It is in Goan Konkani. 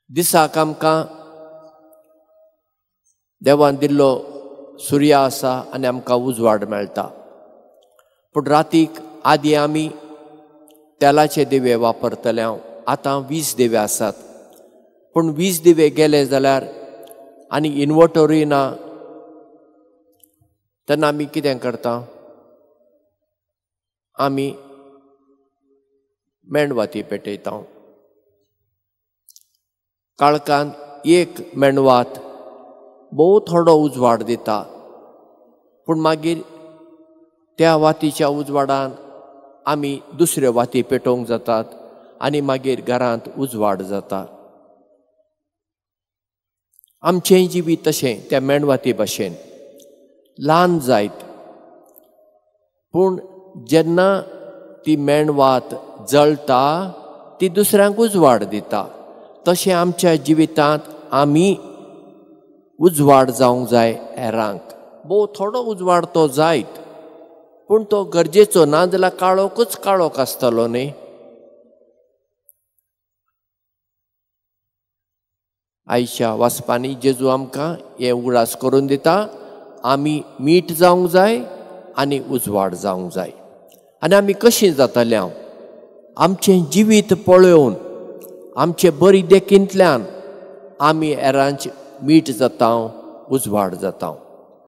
दिसाक आमकां देवान दिल्लो सुर्या आसा आनी आमकां उजवाड मेळटा, पूण रातीक आदी आमी तेलाचे दिवे वापरतले हांव, आतां वीज दिवे आसात। पूण वीज दिवे गेले जाल्यार आनी इन्वर्टरूय ना तेन्ना आमी कितें करता? आमी मेणवाती पेटयता। काळखान एक मेणवात भोव थोडो उजवाड दिता, पूण मागीर त्या वातीच्या उजवाडान आमी दुसऱ्यो वाती पेटोवंक जातात आनी मागीर घरांत उजवाड जाता। आमचें जिवीत तशें त्या मेणवाती भाशेन ल्हान जायत, पूण जेन्ना ती मेणवात जळटा ती दुसऱ्यांक उजवाड दिता। तशें आमच्या जिवितांत आमी उजवाड जावंक जाय हेरांक। भोव थोडो उजवाड तो जायत, पूण तो गरजेचो, ना जाल्यार काळोखूच काळोख आसतलो न्ही। आयच्या वाचपांनी जेजू आमकां हें उगडास करून दिता, आमी मीठ जावंक जाय आनी उजवाड जावंक जाय। आनी आमी कशीं जातले? हांव आमचें जिवीत पळोवन आमचे बरी देखींतल्यान आमी हेरांचे मीठ जाता, उजवाड जाता।